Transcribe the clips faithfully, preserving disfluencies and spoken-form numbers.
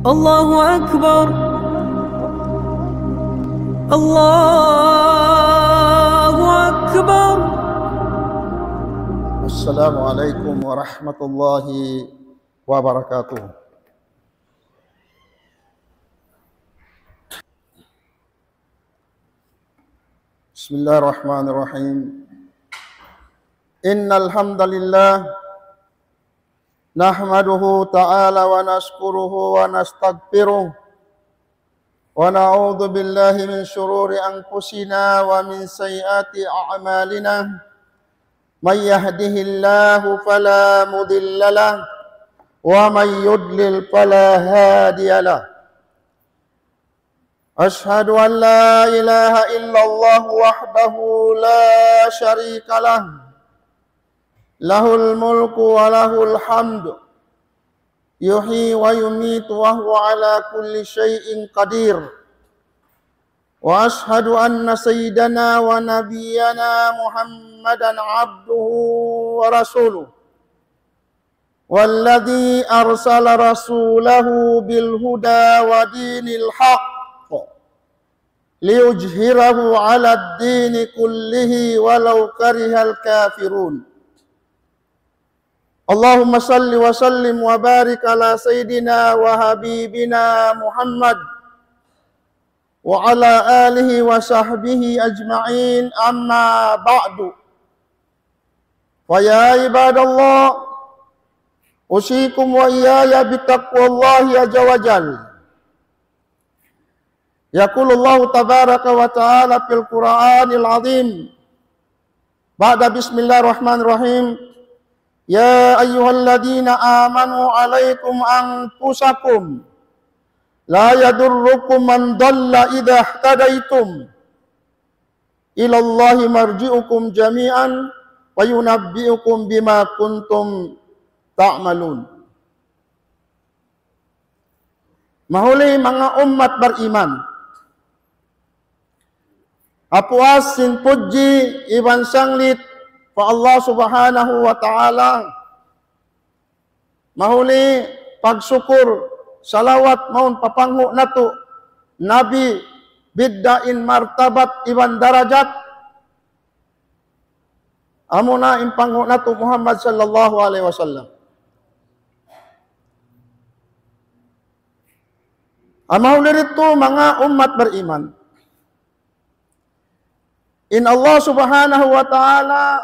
الله أكبر. الله أكبر. السلام عليكم ورحمة الله وبركاته. بسم الله الرحمن الرحيم. إن الحمد لله نحمده تعالى ونشكره ونستغفره، ونعوذ بالله من شرور أنفسنا ومن سيئات أعمالنا. من يهده الله فلا مضل له، ومن يضلل فلا هادي له. أشهد أن لا إله إلا الله وحده لا شريك له، له الملك وله الحمد، يحيي ويميت وهو على كل شيء قدير. وأشهد أن سيدنا ونبينا محمدا عبده ورسوله، والذي أرسل رسوله بالهدى ودين الحق ليظهره على الدين كله ولو كره الكافرون. اللهم صل وسلم وبارك على سيدنا وحبيبنا محمد وعلى آله وصحبه أجمعين، أما بعد. فيا عباد الله، أوصيكم وإياي بتقوى الله عز وجل. يقول الله تبارك وتعالى في القرآن العظيم بعد بسم الله الرحمن الرحيم: يا أيها الذين آمنوا عليكم أنفسكم لا يضركم من ضل إذا اهتديتم إلى الله مرجعكم جميعا فينبئكم بما كنتم تعملون. Mahuli manga ummat bariman. Apuas sin pudji iban sanglit pa Allah Subhanahu wa Ta'ala. Mahuli pagsukur, salawat mawn pa panghu' natu', Nabi, bidda' in martabat iban darajat. Amuna in panghu' natu' Muhammad sallallahu alayhi wasallam. Amuna didtu manga ummat bariman. In Allah Subhanahu wa Ta'ala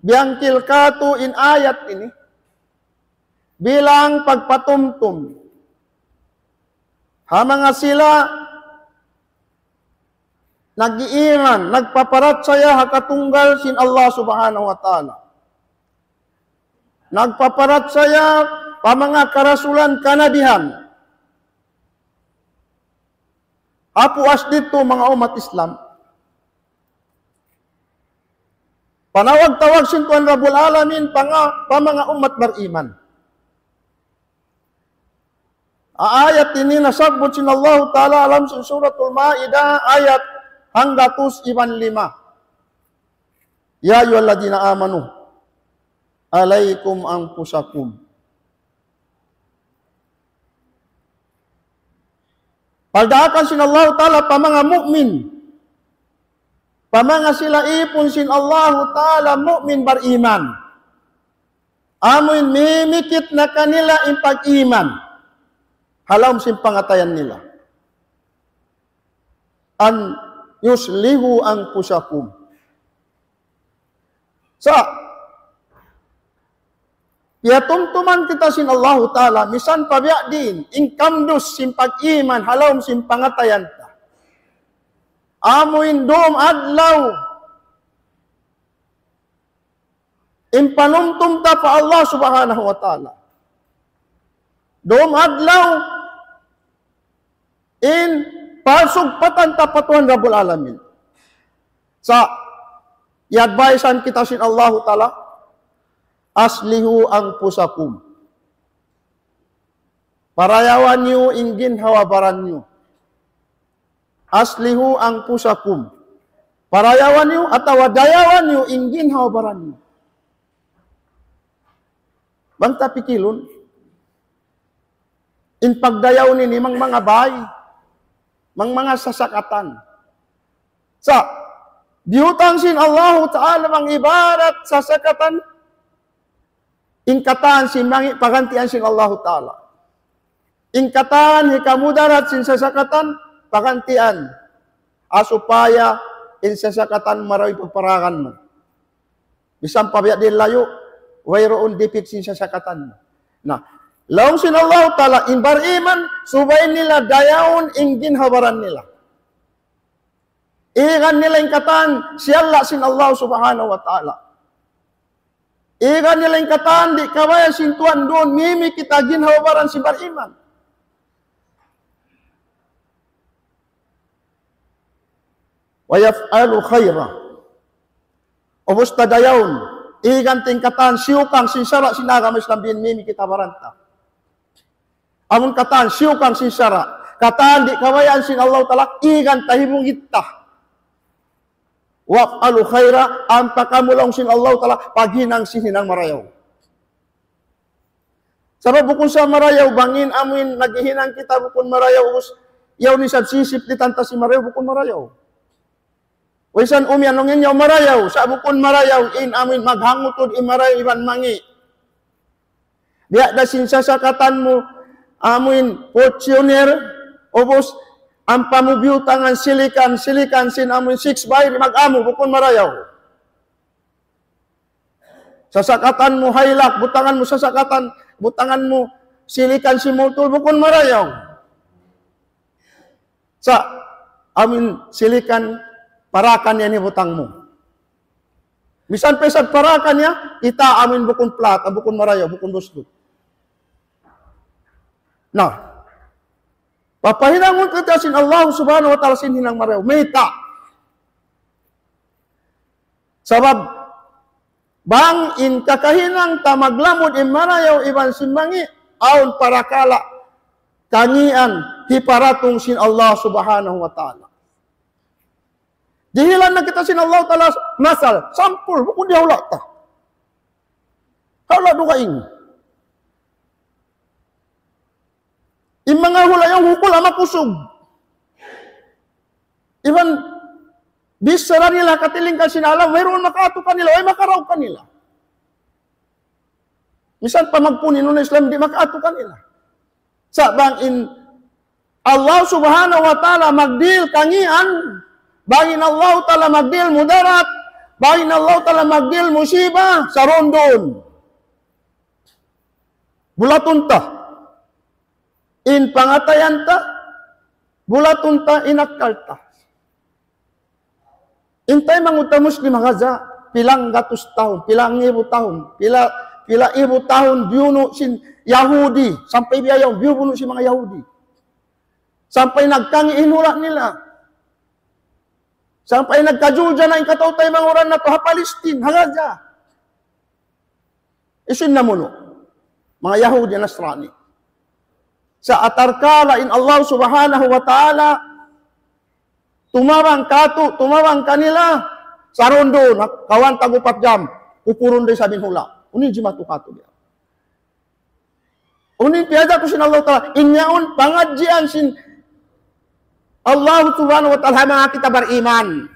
biyangkil katu' in ayat ini bilang pagpatumtum ha manga sila nag-iiman, nagpaparachaya ha katunggal sin Allah Subhanahu wa Ta'ala. Nagpaparachaya pa manga karasulan, kanabihan. Apuas didtu manga ummat Islam. Panawag-tawag sin Tuhan Rabbul Alamin pa manga, pa manga ummat bariman. Ayat ini nasabbut sin Allahu Ta'ala ha lawm sin Suratul Ma'idah, ayat hanggatus iban lima. يا أيها الذين آمنوا عليكم أنفسكم. Pagdaakan sin Allahu Ta'ala pa manga mu'min, pa manga sila īpun sin Allahu Ta'ala mu'min bariman. Amuin mimikit na kanila in pag-iman ha lawm sin pangatayan nila. أن يصلحوا أنفسكم. Sa', piyatumtuman kita sin Allahu Ta'ala, misan pa biya' diin, in kamdus sin pag-iman ha lawm sin pangatayan ta. Amuin dum adlaw in panumtum ta pa Allah Subhanahu wa Ta'ala. Dum adlaw in pasugpatan ta pa Tuhan Rabbul Alamin. Sa', i-advisean kita sin Allahu Ta'ala, أصلحوا أنفسكم. Parayawa niyu in ginhawa-baran niyu. أصلحوا أنفسكم. Parayawa niyu atawa dayawa niyu in ginhawa-baran niyu. Bang ta pikilun, In pagdayaw ini mang manga bay, mang manga sasakatan. Sa', biyutang sin Allahu Ta'ala bang ibarat sasakatan, in katan sin mangi' pagantian sin Allahu Ta'ala. In katan hikamudarat sin sasakatan, pagantian. Ha supaya in sasakatan marayaw in pagparakan mu. Misan pa biya' diin layu', wayruun dipit sin sasakatan mu. Na, laung sin Allahu Ta'ala, in bariman, subay nila dayawun in ginhawa-baran nila. Igan nila in katan, siyalla' sin Allah Subhanahu wa Ta'ala. Igan nila in katan, di' kabayaan sin Tuhan duun, mimi kita ginhawa-baran sin bariman. ويفعل خيرا. Ubus ta dayawun, igan ta in katan, siyukang sin sara' sin agama Islam, di' mimi kita baran ta. Amun katan, siyukang sin sara'. Katan, di' kabayaan sin Allah Ta'ala, igan ta, hibugit ta. وافعلوا خيرا, ampa kamu laung sin Allah Ta'ala, paghinang sin hinang marayaw. Sabab bukun sa marayaw, bang in amuin naghihinang kita bukun marayaw, ubus, yaun isab sisip di' tanta sin marayaw, bukun marayaw. Waysan umiyan laung in yaun marayaw, sa' bukun marayaw, in amuin maghangutud in marayaw iban mangi'. Biya' da sin sasakatan mu, amuin Fortuner, ubus, ampa mu biyutangan silikan, silikan sin amuin six by, mag-amu, bukun marayaw. Sasakatan mu Hilux, butangan mu sasakatan, butangan mu silikan sin mutul, bukun marayaw. Sa' amuin silikan parakan yan hibutang mu. Misan pa isab parakan niya, kita' amuin bukun plat, bukun marayaw, bukun busdut. Na, papahinangun kita sin Allah Subhanahu wa Ta'ala sin hinang marayaw. Mayta'? Sabab, bang in kakahinang ta maglamud in marayaw iban sin mangi', awn parakala' kangīan hiparatung sin Allah Subhanahu wa Ta'ala. Dihilan na kita sin Allah Ta'ala masal, sampul, bukun diyahula' ta. Hawla dugaing. In manga hula' yaun hukul ha makusug. Iban bichara nila katilingkal sin alam, wayruun makaatu kanila, way makaraug kanila. Misan pa magpun in unu Islam, di' makaatu kanila. Sa' bang in Allah Subhanahu wa Ta'ala magdihil kangīan, bang in Allah Ta'ala magdihil mudarat, bang in Allah Ta'ala magdihil musiba, sarundun. Bulatun ta. In pangatayan ta, bulatun ta in akkal ta. In taymanghud ta Muslim ha Gaza, pilang gatus tahun, pilang ibu tahun, pila, pila ibu tahun biyunu' sin Yahudi, sampay biya' yaun biyunu' sin manga Yahudi. Sampay nagkangi' in hula' nila. Sampay nagkajuja na in kataw-taymanghuran natu' ha Palestine, ha Gaza. Hisiyu in namunu'? Manga Yahudi, Nasrani. Sa' atarkala in Allah Subhanahu wa Ta'ala tumabang kātu', tumabang kanila, sarundun, ha, kawhaan tag-upat jam, kupurun da isab in hula'. Unu in jimatu kātu' biya'? Unu in piyajatu sin Allah Ta'ala? In yaun pangadjian sin Allah Subhanahu wa Ta'ala ha manga kita bariman.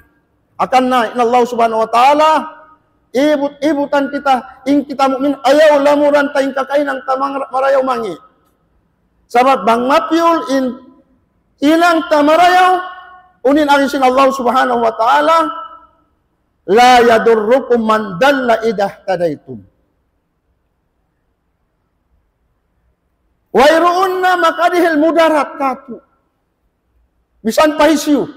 Hangkan na in Allah Subhanahu wa Ta'ala, ibut-ibutan kita, in kita mu'min, ayaw lamuran ta in kakahinang ta mang-, marayaw mangi'. Sabab bang mapiyul in hinang ta marayaw, unu in agi sin Allah Subhanahu wa Ta'ala, لا يضركم من ضل إذا اهتديتم. Wayruun na makadihil mudarat kātu'. Misan pa hisiyu.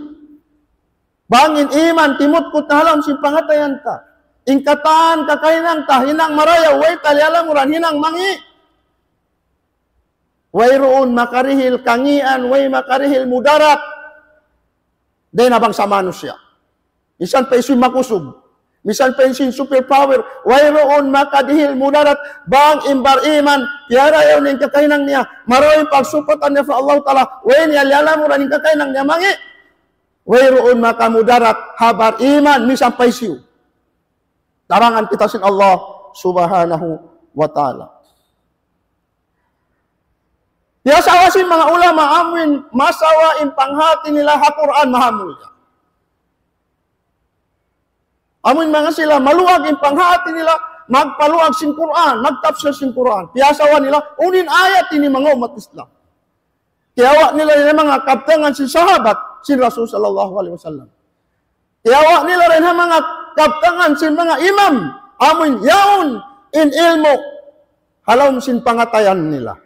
Bang in iman timutkut na ha lawm sin pangatayan ta. In katan kakahinang ta, hinang marayaw, way ta liyalamuran, hinang mangi'. Wayruun makadihil kangīan, way makadihil mudarat. Dayn ha bangsa manusiya'. Misan pa hisiyu in makusug. Misan pa hisiyu in super power. Wayruun makadihil mudarat bang in bariman, piyarayaw niya in kakahinang niya. Marayaw in pagsupatan niya pa Allah Ta'ala. Way niya liyalamuran in kakahinang niya mangi'. Wayruun makamudarat ha bariman, misan pa hisiyu. Tabangan kita sin Allah Subhanahu wa Ta'ala. Piyasawa sin manga ulama amuin masawa in panghati nila ha Qur'an mahamulya. Amuin manga sila maluag in panghati nila, magpaluag sin Qur'an, magtafsir sin Qur'an. Piyasawa nila, unu in ayat ini manga ummat Islam. Kiyawa' nila in manga kabtangan sin sahabat, sin Rasul sallallahu alayhi wasallam. Kiyawa' nila dayn ha manga kabtangan sin manga imam, amuin yaun in ilmu' ha lawm sin pangatayan nila.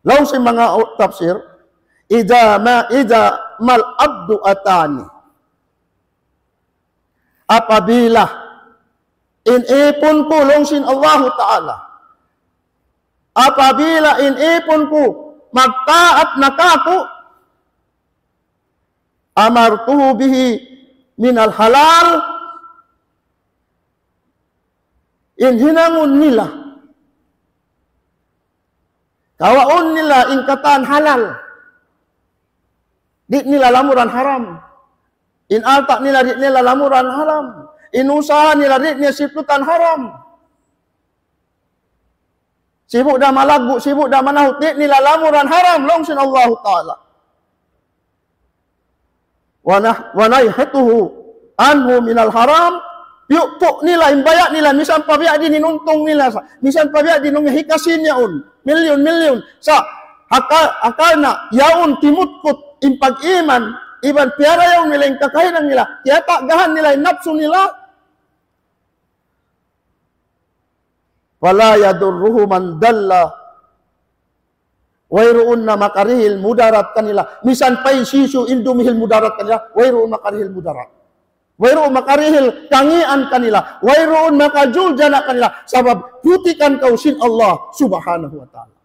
Laung sin manga u-, tafsir, إذا ما، إذا ما العبد أتاني. Apabila in ipun ku, laung sin Allahu Ta'ala, apabila in ipun ku magtaat na kāku', أمرته به من الحلال, in hinangun nila, kawaun nila in katan halal. Di' nila lamuran haram. In alta' nila di' nila lamuran haram. In usaha nila di' nila siplutan haram. Sibu' da malaggu', sibu' da manahut, di' nila lamuran haram, laung sin Allahu Ta'ala. ونح-، ونحيته عنه من الحرام, piyupu' nila, in baya' nila, misan pa biya' diin in untung nila, sa-, misan pa biya' diin in hikasi niya yaun, milyun-milyun, sa' haka-, hakana, yaun timutkut, in pag-iman, iban piyarayaw nila in kakahinang nila, tiyatagahan nila in napsu nila, فلا يضره من ضل. Wayruun na makarihil mudarat kanila. Misan pa hisiyu-siyu in dumihil mudarat kanila, wayruun makarihil mudarat. Wayruun makarihil kangīan kanila. Wayruun makajuljana' kanila. Sabab putikan kaw sin Allah Subhanahu wa Ta'ala.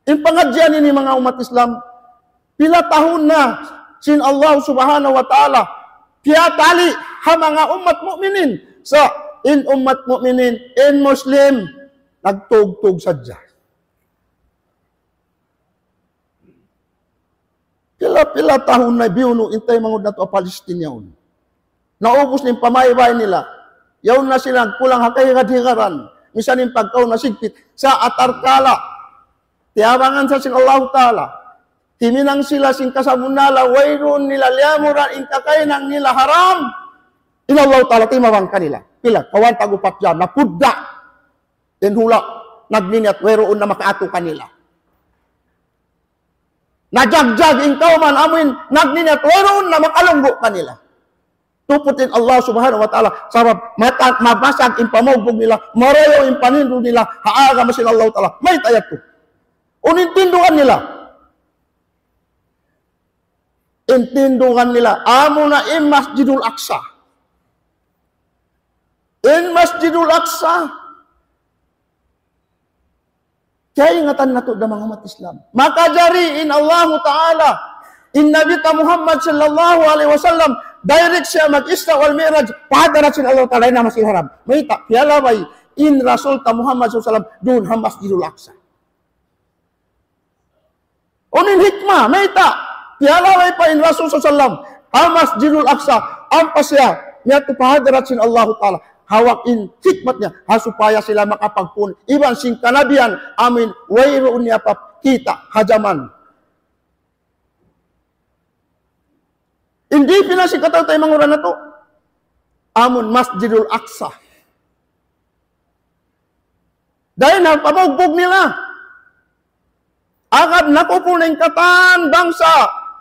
In pangadjian ini, manga ummat Islam, pila tahun na sin Allah Subhanahu wa Ta'ala piyatali ha manga ummat mu'minin. Sa' in ummat mu'minin, in Muslim, nagtugtug sadja. Pila-pila tahun na biyunu' in taymanghud natu' ha Palestine yaun. Naubus na in pamaybay nila. Yaun na sila nagkulang ha kahigad-higaran. Misan in pagkaun nasigpit. Sa' atarkala, tiyabangan sa sin Allahu Ta'ala. Himinang sila sin kasabunnalan, wayruun nila liyamuran in kakahinang nila haram. In Allahu Ta'ala timabang kanila. Pila? Kawhaan tag-upat jam. Napudda' in hula', nagniniyat, wayruun na makaatu kanila. Najagjag in kawman amuin nagniniyat, wayruun na makalunggu' kanila. Tuput in Allah Subhanahu wa Ta'ala, sabab mata-, mabasag in pamaugbug nila, marayaw in panindug nila ha agama sin Allah Ta'ala. Mayta' yadtu? Unu in tindugan nila? In tindugan nila, amuna in Masjidul Aqsa. In Masjidul Aqsa, kaingatan natu' da, manga ummat Islam. Makajari in Allahu Ta'ala, in Nabi ta Muhammad sallallahu alayhi wasallam, direct siya mag-Isra wal Mi'raj, pa hadarat sin Allahu Ta'ala, in Masjidil Haram. Mayta', piyalabay in Rasul ta Muhammad sallallahu alayhi wasallam, duun ha Masjidul Aqsa. Unu in hikmah, mayta', piyalabay pa in Rasul sallallahu alayhi wasallam, ha Masjidul Aqsa, ampa siya, miyadtu pa hadarat sin Allahu Ta'ala. Hawak in hikmat niya, ha supaya sila makapagpun, iban sin kanabihan, amuin, wayruun niya pa kita', ha jaman. Hindi pina sin kataw-taymanghuran natu', amun Masjidul Aqsa. Dayn ha pamaugbug nila. Agad nakupul na in katan bangsa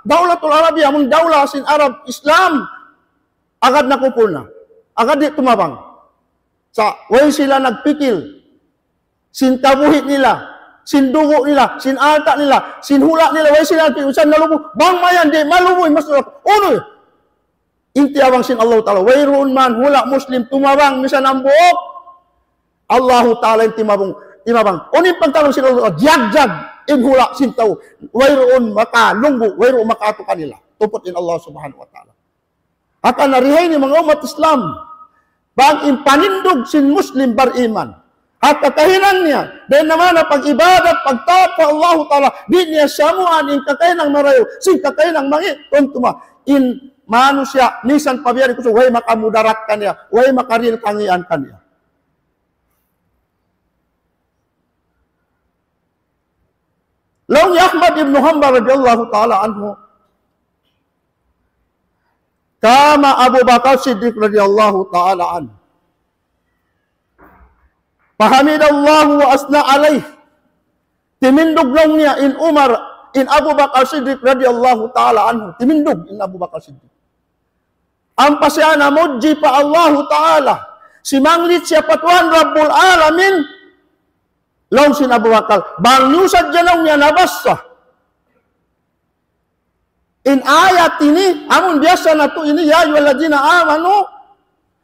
Dawlatul Arabiya, amun dawla sin Arab Islam. Agad nakupul na. Agad di' tumabang. Sa' way sila nagpikil sin kabuhi' nila, sin dugu' nila, sin alta' nila, sin hula' nila, way sila nagpikil, sa' nalubu, bang mayan di' malubu in Masjidul Aqsa. Unu? In tiyabang sin Allahu Ta'ala, wayruun man hula' Muslim tumabang misan hambuuk. Allahu Ta'ala in timabung, timabang. Unu in pagtabang sin Allahu Ta'ala? Jiyagjag in hula' sin tau. Wayruun makalunggu', wayruun makaatu kanila. Tuput in Allah Subhanahu wa Ta'ala. Hangkan na rihay ini, manga ummat Islam. Bang in panindug sin Muslim bariman. Ha kakahinang niya, dayn ha manga pag-ibadat, pagtaat pa Allahu Ta'ala, di' niya samuan in kakahinang marayaw, sin kakahinang mangi', tuntuma, in manusiya', misan pa biya' diin kusug, way makamudarat kaniya, way makarihil kangīan kaniya. Laung hi Ahmad ibn Hanbal radiyallahu ta'ala anhu, قام أبو بكر الصديق رضي الله تعالى عنه فحمد الله وأثنى عليه. Timindug laung niya in Umar, in Abu Bakar Siddiq radiyallahu ta'ala anhu. Timindug in Abu Bakar Siddiq. Ampa siya namudji pa Allahu Ta'ala. Simanglit siya pa Tuhan Rabbul Alamin. Laung sin Abu Bakar, bang niyu sadja laung niya nabassa in ayat ini, amun biyasa natu' ini, يا أيها الذين آمنوا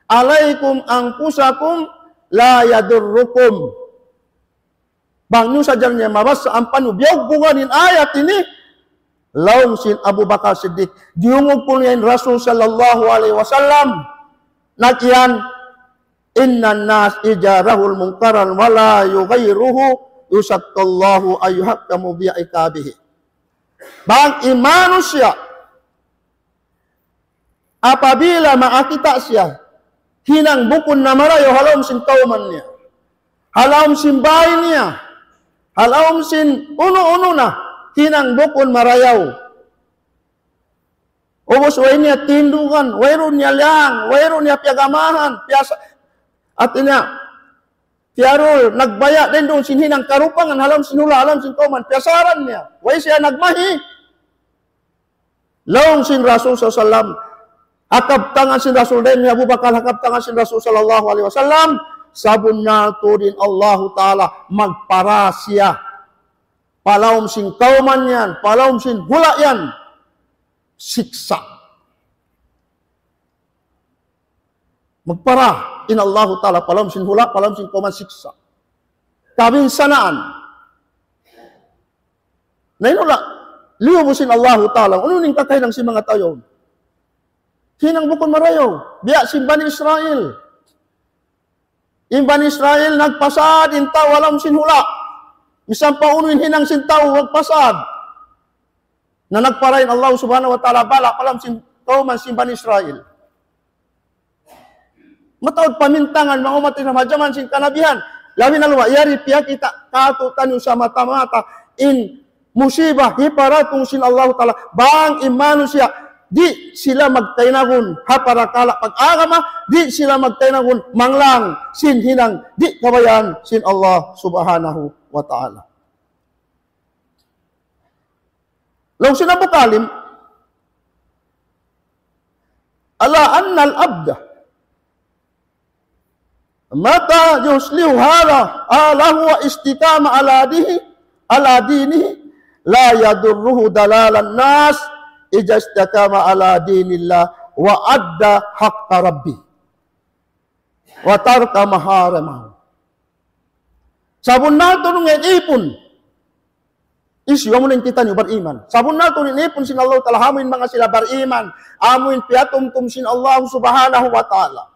عليكم أنفسكم لا يضركم. Bang niyu sadja niya mabassa ampa niyu biyugbugan in ayat ini, laung sin Abu Bakar Siddiq, diyungug kunu' in Rasul sallallahu alayhi wasallam, nag-iyan, إن الناس إذا رأوا منكرا ولا يغيروه يشاق الله أن يحكموا بعقابه. Bang in manusiya', apabila makakita' siya hinang bukun na marayaw ha lawm sin kawman niya, ha lawm sin bāy niya, ha lawm sin unu-unu na hinang bukun marayaw. Ubus way niya tindugan, wayruun niya liyang, wayruun niya piyagamahan, piyasa-, hāti niya, piyarul, nagbaya' dayn duun sin hinang karupangan, ha lawm sin hula', ha lawm sin kawman, piyasaran niya. Way siya nagmahi. Laung sin Rasul sallallahu alayhi wasallam, ha kabtangan sin Rasul dayn hi Abu Bakar, ha kabtangan sin Rasul sallallahu alayhi wasallam, sabunnal tuud in Allahu Ta'ala magpara siya pa lawm sin kawman yan, pa lawm sin hula' yan, siksa'. Magpara in Allahu Ta'ala pa lawm sin hula', pa lawm sin kawman, siksa'. Kabinsanaan. Na in hula', liyubus in Allahu Ta'ala. Unu in kakahinang sin manga tau yaun? Hinang bukun marayaw. Biya' sin Bani Israel. In Bani Israel nagpasad in tau ha lawm sin hula'. Misan pa unu in hinang sin tau, nagpasad. Na nagpara in Allah Subhanahu wa Ta'ala bala' pa lawm sin kawman sin Bani Israel. Mataud pamintangan manga ummat Islam ha jaman sin kanabihan. Labi na luwa, yari piyakita' kātu'niyu sa mata-mata in musibah hiparatung sin Allahu Ta'ala. Bang in manusiya', di' sila magkainagun ha parakala' pag-agama, di' sila magkainagun manglang sin hinang di' kabayaan sin Allah Subhanahu wa Ta'ala. Laung sin Abu Kalim, ألا أن العبد متى يصلح حاله، حاله واستقام على دينه، على دينه، لا يضره ضلال الناس إذا استقام على دين الله وأدى حق ربه وترك ما حرمه. Sabunnal tuud in ipun. Hisiyu? Amu in kitaniyu bariman. Sabunnal tuud in ipun sin Allah Ta'ala, amu in manga sila bariman, amu in piyatumtum sin Allah Subhanahu wa Ta'ala.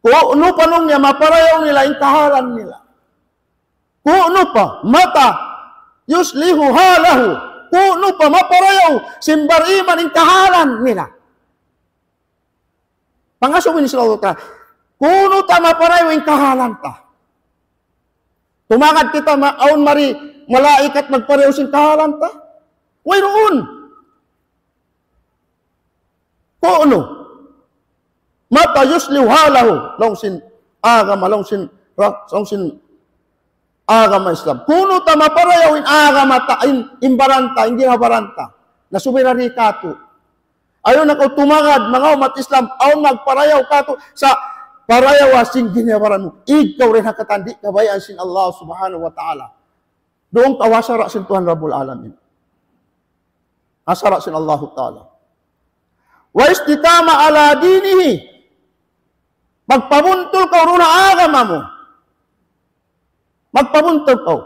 Kunu' pa laung niya maparayaw nila in kahalan nila. Kunu' pa, متى يصلح حاله. Kunu' pa maparayaw sin bariman in kahalan nila. Pangasubu sin Allah Ta'ala. Kunu' ta maparayaw in kahalan ta. Tumagad kita ma-, awn mari malaikat magparayaw sin kahalan ta. Wayruun. Kunu'. متى يصلح حاله. Laung sin agama, laung sin ra-, laung sin agama Islam. Kunu' ta maparayaw in agama ta, in, in baran ta, in ginhawa-baran ta. Na subay ra di kātu'. Ayaw na kaw tumagad, manga ummat Islam, awn magparayaw kātu' sa parayaw sin ginhawa-baran mu. Ikaw dayn ha katan di' kabayaan sin Allah Subhanahu wa Ta'ala. Duun kaw ha sara' sin Tuhan Rabbul Alamin. Ha sara' sin Allahu Ta'ala. واستقام على دينه. Magpabuntul kaw duun ha agama mu. Magpabuntul kaw.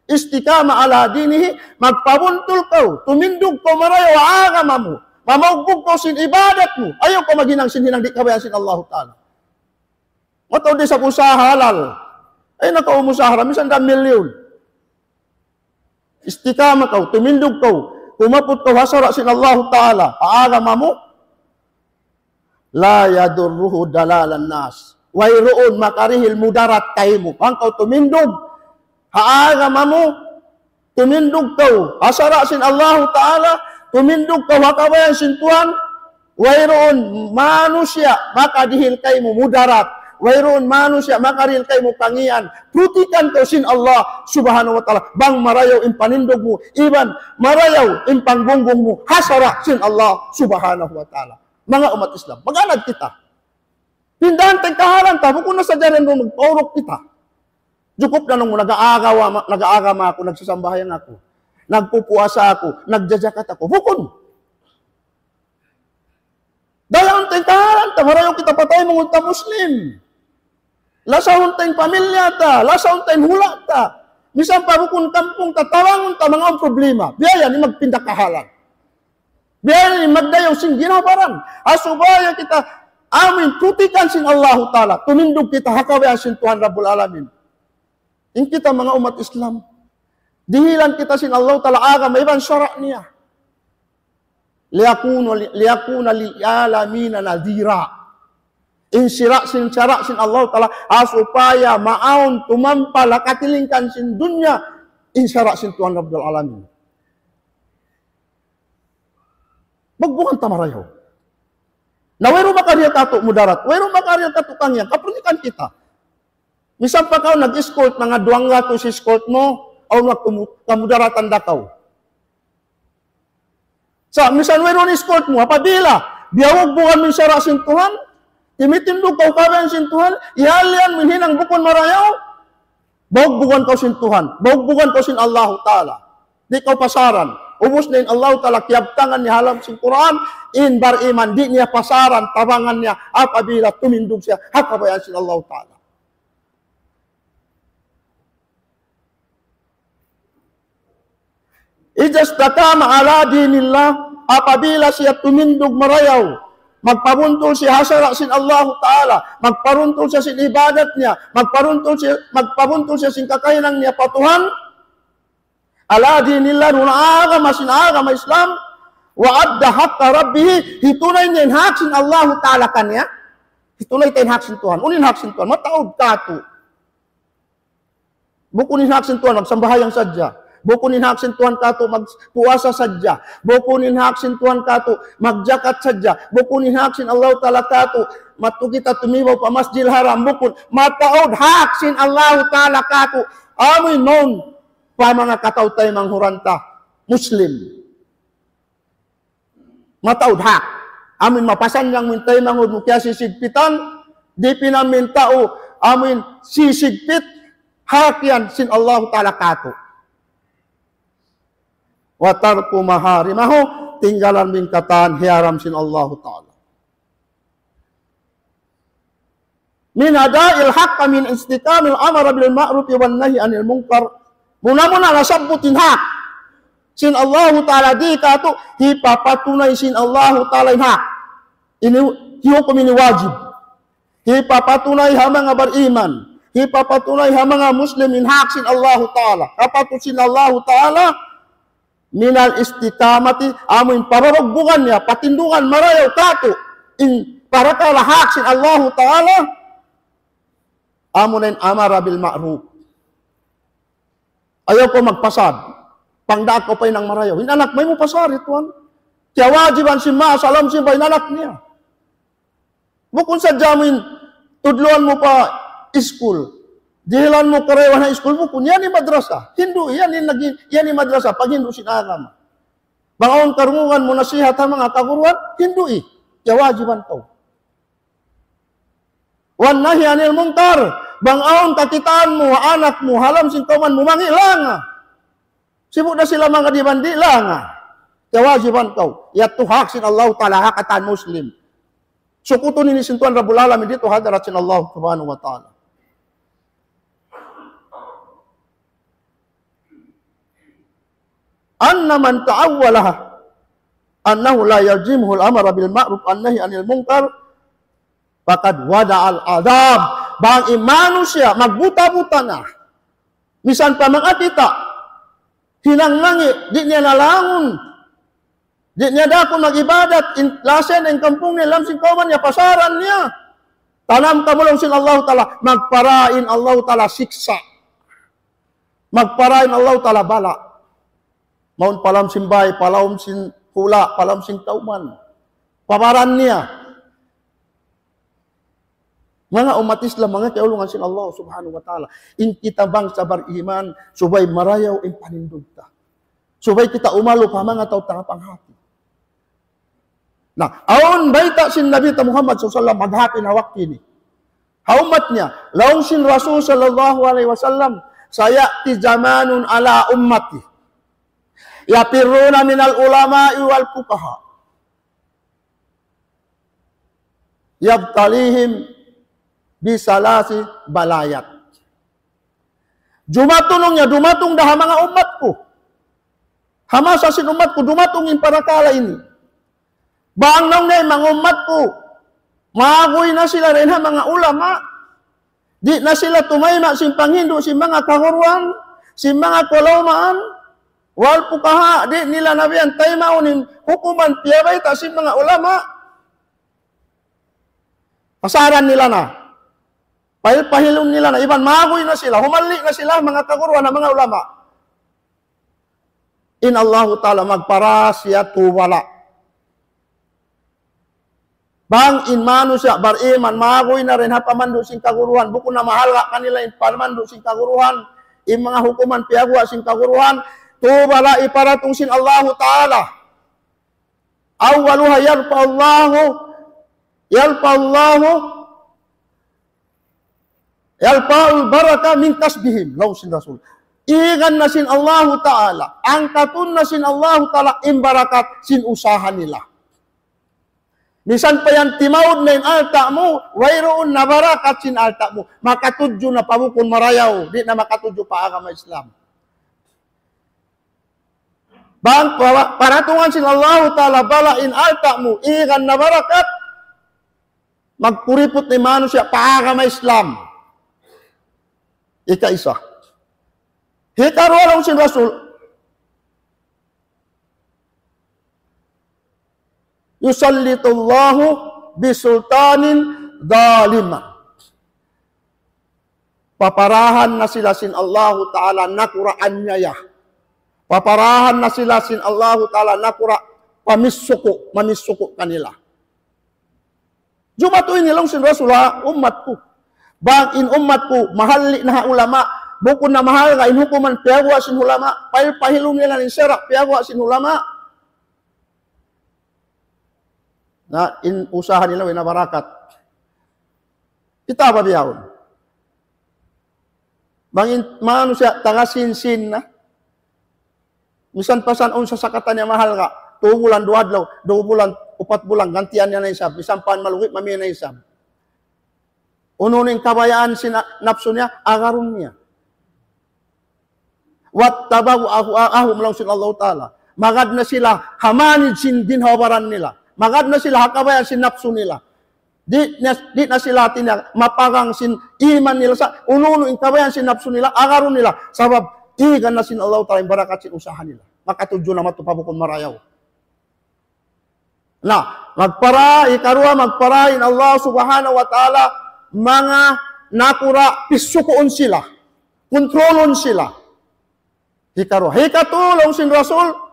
استقام على دينه, magpabuntul kaw. Tumindug kaw marayaw ha agama mu. Mamaugbug kaw sin ibadat mu. Ayaw kaw maghinang sin hinang di' kabayaan sin Allahu Ta'ala. Mataud da isab usaha halal. Ayaw na kaw umusaha, misan da milyun. Istikama kaw, tumindug kaw, kumaput kaw ha sara' sin Allahu Ta'ala, ha agama mu, لا يضره ضلال الناس. Wayruun makarihil mudarat kaymu. Bang kaw tumindug ha agama mu, Tumindug kaw ha sara' sin Allahu Ta'ala, tumindug kaw ha kabayaan sin Tuhan, wayruun manusiya' makadihil kaymu mudarat, wayruun manusiya' makadihil kaymu kangian. Putikan kaw sin Allah Subhanahu wa Ta'ala, bang marayaw in panindug mu, iban marayaw in panggunggong mu ha sara' sin Allah Subhanahu wa Ta'ala. Manga ummat Islam, mag-anad kita. Pindahan ta in kahalan ta, bukun na sadja dayn duun magpauruk kita. Jukup na nung nag-aagama, nag-aagama aku, nagsasambahayang aku, nagpupuasa aku, nagjajakat aku. Bukun. Dayaun ta in kahalan ta, marayaw kita pa taymanghud ta Muslim. Lasahun ta in pamilya ta, lasahun ta in hula' ta. Misan pa bukun kampung ta, tabangun ta manga awn problema. Biya' yan in magpinda kahalan. Biya' yan in magdayaw sin ginhawa-baran. Ha supaya kita amin putikan sin Allahu Ta'ala. Tumindug kita ha kabayaan sin Tuhan Rabbul Alamin. In kita manga ummat Islam, dihilan kita sin Allahu Ta'ala agama iban sara' niya. ليكون، ليكون للعالمين نذيرا. In sara', sin sara' sin Allahu Ta'ala, ha supaya maawn tumampal ha katilingkan sin dunya, in sara' sin Tuhan Rabbul Alamin. Bugbugan ta marayaw. Na wayruun makariya katu' mudarat, wayruun makariya katu' kangian, kapunikan kita. Misan pa kaw nag-escort, manga duwanggatus escort mu, awn waktu mu, kamudaratan da kaw. Sa' misan wayruun escort mu, apabila biyugbugan mu in sara' sin Tuhan, timitindug kaw kabayaan sin Tuhan, ihalian mu in hinang bukun marayaw, bugbugan kaw sin Tuhan, bugbugan kaw sin Allahu Ta'ala. Di' kaw pasaran. Ubus na in Allahu Ta'ala kiyabtangan niya ha lawm sin Qur'an, in bariman, di' niya pasaran, tabangan niya, apabila tumindug siya ha kabayaan sin Allahu Ta'ala. إذا استقام على دين الله, apabila siya tumindug marayaw, magpabuntul siya ha sara' sin Allahu Ta'ala, magparuntul siya sin ibadat niya, magparuntul siya, magpabuntul siya sin kakahinang niya pa Tuhan, على دين الله, duun ha agama sin agama Islam, وأدى حق ربه, hitunay niya in hak sin Allahu Ta'ala kaniya, hitunay ta in hak sin Tuhan, unu in hak sin Tuhan, mataud katu'. Bukun in hak sin Tuhan, magsambahayang sadja. Bukun in hak sin Tuhan katu', magpuasa sadja. Bukun in hak sin Tuhan katu', magjakat sadja. Bukun in hak sin Allahu Ta'ala katu', madtu kita tumibaw pa Masjidil Haram. Bukun, mataud hak sin Allahu Ta'ala katu'. Amu in mawn pa manga kataw-taymanghuran ta Muslim. Mataud hak. Amu in mapasannyang mu in taymanghud mu kiyasisigpitan, di' pinaminta' amu in sisigpit, hak yan sin Allahu Ta'ala katu'. وترك محارمه, tinggalan mu in katan hiyaram sin Allahu Ta'ala. من أداء الحق من استقام الأمر بالمعروف والنهي عن المنكر. Muna-muna nasabbut in hak sin Allahu Ta'ala di' katu', hipapatunay sin Allahu Ta'ala in hak. Ini, hihukum ini wajib. Hipapatunay ha manga bariman. Hipapatunay ha manga Muslim in hak sin Allahu Ta'ala. Kapatut sin Allahu Ta'ala, من الاستقامة, amu in pararugbugan niya, patindugan marayaw katu', in parakala' hak sin Allahu Ta'ala, amu na in أمر بالمعروف. Ayaw kaw magpasad. Pangdaak kaw pa hinang marayaw. In anak mu, ayaw mu pasari, tuwan. Kiyawajiban sin masa ha lawm sin bahay in anak niya. Bukun sadja amu in tudluan mu pa iskul. Dihilan mu karayawan ha iskul, bukun. Yan in madrasa. Hindu', yan in nagi-, yan in madrasa. Paghindu' sin agama. Bang awn karungugan mu nasihat ha manga kaguruan, hindu'i. Kiyawajiban kaw. والنهي عن المنكر. Bang awn kakitaan mu, anak mu, ha lawm sin kawman mu, mangi', langa. Sibu' da sila manga di' bandi', langa. Kiyawajiban kaw. Yadtu hak sin Allahu Ta'ala ha katan Muslim. Sukutun ini sin Tuhan Rabbul Alamin didtu ha hadarat sin Allah Subhanahu wa Ta'ala. أن من تأول أنه لا يلزمه الأمر بالمعروف والنهي عن المنكر فقد ودع العذاب. Bang in manusiya' magbuta-buta na. Misan pa manga kita, hinang mangi', di' niya na langun. Di' niya dakun mag-ibadat, in lasa niya, in kampung niya, lawm sin kawman niya, pasaran niya. Tanam kamu laung sin Allahu Ta'ala, magpara in Allahu Ta'ala siksa'. Magpara in Allahu Ta'ala bala'. Mawn pa lawm sin bay, pa lawm sin hula', pa lawm sin kawman. Pa baran niya. Manga ummat Islam, manga kaulungan sin Allah Subhanahu wa Ta'ala. In kita bangsa bariman, subay marayaw in panindug ta. Subay kita umalu pa manga tau taga panghati. Na, awn bayta' sin Nabi ta Muhammad sallallahu alayhi wasallam maghapin ha waktu ini. Ha ummat niya, laung sin Rasul sallallahu alayhi wasallam, سيأتي زمان على أمتي يفرون من العلماء والفقهاء يبتليهم بثلاث بلايات. Jumatung niya, dumatung da ha manga ummat ku. Ha masa sin ummat ku, dumatung in parakala' ini. Bang naung na in manga ummat ku, maguy na sila dayn ha manga ulama. Di' na sila tumayma' sin panghindu' sin manga kaguruhan, sin manga kaulamaan, wal fuqaha, di' nila na biya' taymaun in hukuman piyabayta' sin manga ulama. Pasaran nila na. Pahil-pahilun nila na. Iban maguy na sila. Humalli' na sila, manga kaguruhan, manga ulama. In Allahu Ta'ala magpara siya tubala. Bang in manusiya' bariman, maguy na dayn ha pamandu' sin kaguruhan, bukun na mahalga' kanila in pamandu' sin kaguruhan, in manga hukuman piyaguwa' sin kaguruhan, tubala iparatung sin Allahu Ta'ala. أولها يرفع الله، يرفع الله، يرفع البركة من كسبهم. Laung sin Rasul. Igan na sin Allahu Ta'ala. Angkatun na sin Allahu Ta'ala in barakat sin usaha nila. Misan pa yan timaud na in alta' mu, wayruun na barakat sin alta' mu. Makatudju na pa bukun marayaw, di' na makatudju pa agama Islam. Bang pa-, paratungan sin Allahu Ta'ala bala in alta' mu, igan na barakat, magkuriput na in manusiya' pa agama Islam. Ikaisa. Hikaruwa laung sin Rasul, يسلط الله بسلطان ظالما. Paparahan na sila sin Allahu Ta'ala nakura' anyaya. Paparahan na sila sin Allahu Ta'ala nakura' pamisuku', mamisuku' kanila. Jumatu ini laung sin Rasul ha ummat ku. Bang in ummat ku, mahalli' na ha ulama, bukun na mahalga' in hukuman piyaguwa' sin ulama, pahil-pahilun nila in sara' piyaguwa' sin ulama. Na in usaha nila way na barakat. Kita' ba bihaun? Bang in manusiya' taga sinsin na. Misan pa san unsa sakatan niya mahalga'. Tū bulan, duwa adlaw, duwa bulan, upat bulan, gantian niya na isab. Misan pa malugi', mami na isab. Unu in kabayaan sin na-, napsu niya, agarun niya. واتبعوا أهواءهم, laung sin Allahu Ta'ala. Magad na sila ha manid sin ginhawa-baran nila. Magad na sila ha kabayaan sin napsu nila. Di' na, di' na sila hati niya mapagang sin iman nila sa' unu-unu in kabayaan sin napsu nila, agarun nila. Sabab, igan na sin Allahu Ta'ala in barakat sin usaha nila. Makatudju na madtu pa bukun marayaw. Na, magpara, hikaruwa, magpara in Allah Subhanahu wa Ta'ala, manga nakura' pisukuun sila, kontrolun sila. Hikaruwa. Hikatu laung sin Rasul,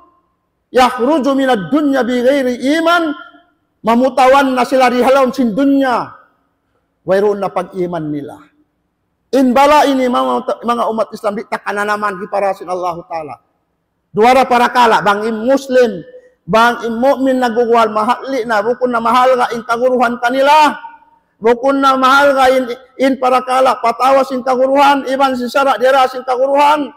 يخرج من الدنيا بغير إيمان, mamutawan na sila di ha lawm sin dunya. Wayruun na pag-iman nila. In bala' ini manga, manga ummat Islam di' ta kananaman hipara sin Allahu Ta'ala. Duwa ra parakala', bang in Muslim, bang in mu'min nagguguwal, mahalli' na, bukun na mahalga' in kaguruhan kanila. Bukun na mahalga' in, in parakala', patawa sin kaguruhan, iban sin sara' diyara sin kaguruhan.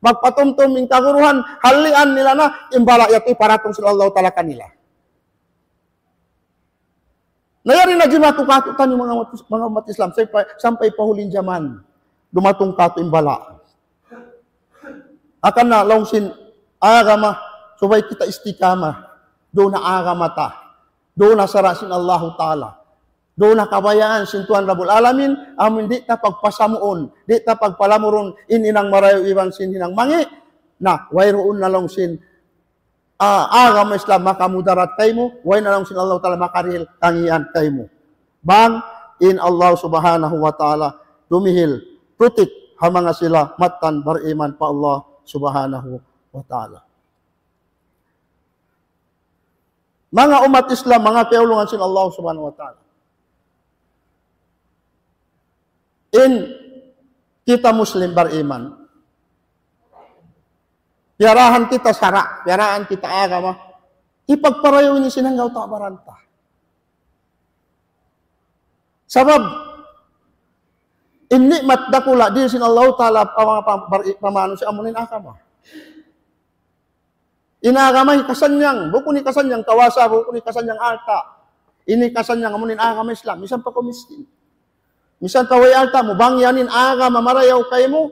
Magpatumtum in kaguruhan, hallian nila na, in bala' yadtu paratung sin Allahu Ta'ala kanila. Na yari na jimatu katu' taniyu manga umat, manga umat Islam, sampay, sampay pa huling jaman, dumatung katu' in bala'. Hangkan na laung sin agama, subay kita istiqamah, duun ha agama ta, duun ha sara' sin Allahu Ta'ala, duun ha kabayaan sin Tuhan Rabbul Alamin, amun di' ta pagpasamuun, di' ta pagpalamurun, in hinang marayaw iban sin hinang mangi', na wayruun na laung sin ah, agama Islam makamudarat kaymu, way na laung sin Allahu Ta'ala makarihil kangīan kaymu. Bang in Allah Subhanahu wa Ta'ala dumihil, protect ha manga sila mattan bariman pa Allah Subhanahu wa Ta'ala. Manga ummat Islam, manga kiyaulungan sin Allah Subhanahu wa Ta'ala. In kita Muslim bariman. Piyarahan kita sara', piyarahan kita agama. Hipagparayaw ini sin hanggaw ta' baran ta. Sabab, in ni'mat dakula' dihil sin Allah Ta'ala pa manga pa-, bar-, pa manusiya' amu in agama. In agama hikasannyang, bukun hikasannyang kawasa, bukun hikasannyang alta'. Ini hikasannyang amu in agama Islam, misan pa kaw miskin. Misan pa way alta' mu, bang yan in agama marayaw kaymu.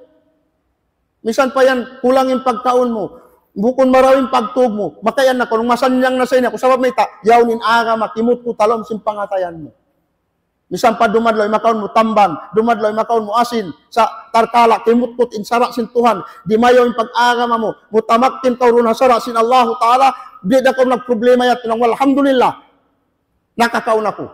Misan pa yan kulang in pagkaun mu, bukun marayaw in pagtug mu. Makayan na kaw, masannyang na sa ini aku. Sabab mayta', yaun in agama, kimutkut ha lawm sin pangatayan mu. Misan pa dumadlaw in makaun mu tambang, dumadlaw in makaun mu asin, sa' tarkala' kimutkut in sara' sin Tuhan, di' mayaw in pag-agama mu, mutamakkin kaw duun ha sara' sin Allahu Ta'ala, di' da kaw nagproblema yadtu, nang alhamdulillah, nakakaun aku.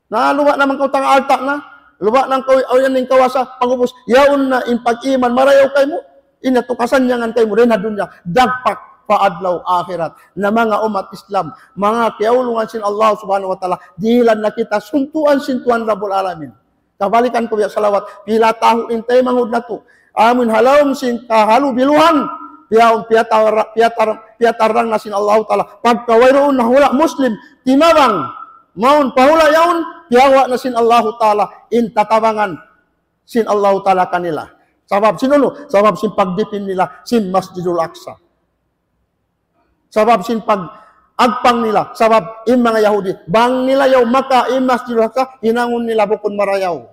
Na, luba' naman kaw tanga alta' na, luba' naman kaw awn yan in kawasa, pag'ubus, yaun na in pag-iman, marayaw kaymu, in yadtu kasannyangan kaymu, dayn ha dunya, dagpak pa adlaw akhirat. Na manga ummat Islam, manga kiyaulungan sin Allah Subhanahu wa Ta'ala, dihilan na kita, suntuan sin Tuhan Rabbul Alamin. Kabalikan ku biya' salawat, pila tahun in taymanghud natu'. Amun ha lawm sin kahalubiluhan, piyaun piyatar-, piyatar-, piyatarrang na sin Allahu Ta'ala. Pagka wayruun na hula' Muslim, timabang, mawn pa hula' yaun, piyawa' na sin Allahu Ta'ala, in tatabangan sin Allahu Ta'ala kanila. Sabab sin unu, sabab sin pagdipin nila, sin Masjidul Aqsa. Sabab sin pag-agpang nila, sabab in manga Yahudi, bang nila yaun maka in Masjidul Aqsa, hinangun nila bukun marayaw.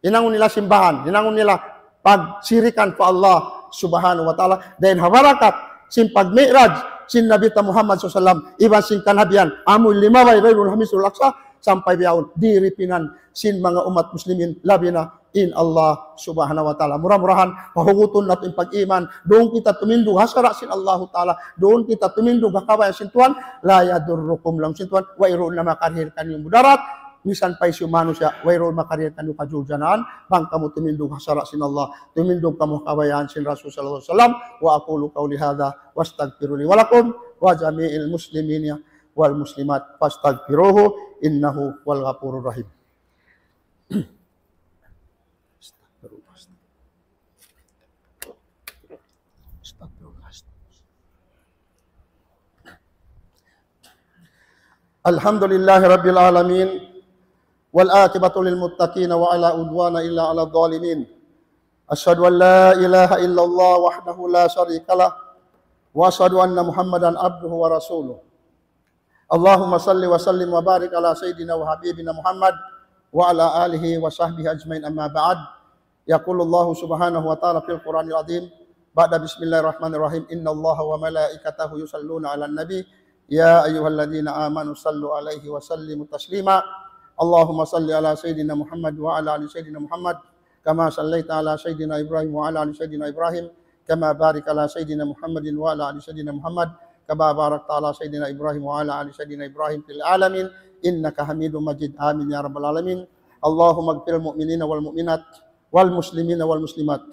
Hinangun nila simbahan, hinangun nila pagsirikan pa Allah Subhanahu wa Ta'ala. Dayn ha barakat sin pag-mi'raj sin Nabi ta Muhammad sallallahu alayhi wasallam, iban sin kanabihan, amu limabay dayn ha Masjidul Aqsa, sampay bihaun, diripinan sin manga ummat muslimin, labi na in Allah Subhanahu wa Ta'ala. Mura-murahan, pahugutun natu' in pag-iman. Duun kita tumindug ha sara' sin Allahu Ta'ala. Duun kita tumindug ha kabayaan sin Tuhan. لا يضركم, laung sin Tuhan, wayruun na makarihil kaniyu mudarat. Misan pa hisiyu manusiya', wayruun makarihil kaniyu kajuljanaan. Bang kamu tumindug ha sara' sin Allah. Tumindug kamu ha kabayaan sin Rasul sallallahu alayhi wasallam. وأقول قولي هذا وأستغفر لي ولكم ولجميع المسلمين والمسلمات فاستغفروه إنه هو الغفور الرحيم. الحمد لله رب العالمين، والعاقبة للمتقين، ولا عدوان إلا على الظالمين. أشهد أن لا إله إلا الله وحده لا شريك له، وأشهد أن محمدا عبده ورسوله. اللهم صل وسلم وبارك على سيدنا وحبيبنا محمد وعلى آله وصحبه أجمعين، أما بعد. يقول الله سبحانه وتعالى في القرآن العظيم بعد بسم الله الرحمن الرحيم: إن الله وملائكته يصلون على النبي، يا أيها الذين آمنوا صلوا عليه وسلموا تسليما. اللهم صل على سيدنا محمد وعلى آل سيدنا محمد، كما صليت على سيدنا إبراهيم وعلى آل سيدنا إبراهيم، كما بارك على سيدنا محمد وعلى آل سيدنا محمد، كما باركت على سيدنا إبراهيم وعلى آل سيدنا إبراهيم في العالمين إنك حميد مجيد. آمين يا رب العالمين. اللهم اغفر للمؤمنين والمؤمنات والمسلمين والمسلمات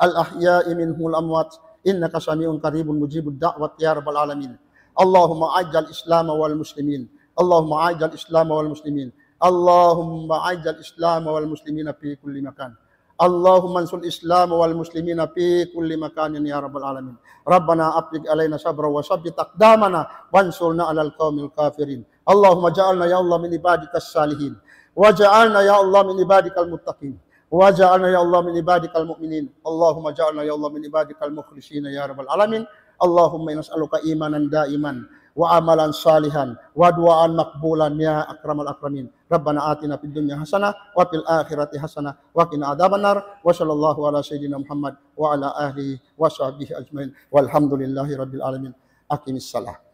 الأحياء منهم والأموات إنك سميع قريب مجيب الدعوات يا رب العالمين. اللهم أعز الإسلام والمسلمين. اللهم أعز الإسلام والمسلمين. اللهم أعز الإسلام والمسلمين في كل مكان. اللهم انصر الإسلام والمسلمين في كل مكان يا رب العالمين. ربنا أفرغ علينا صبرا وثبت أقدامنا وانصرنا على القوم الكافرين. اللهم اجعلنا يا الله من عبادك الصالحين، واجعلنا يا الله من عبادك المتقين، واجعلنا يا الله من عبادك المؤمنين. اللهم اجعلنا يا الله من عبادك المخلصين يا رب العالمين. اللهم إنا نسألك إيمانا دائما وعملا صالحا ودعاء مقبولا يا أكرم الأكرمين. ربنا آتنا في الدنيا حسنة وفي الآخرة حسنة وقنا عذاب النار. وصلى الله على سيدنا محمد وعلى آله وصحبه أجمعين. والحمد لله رب العالمين. أقم الصلاة.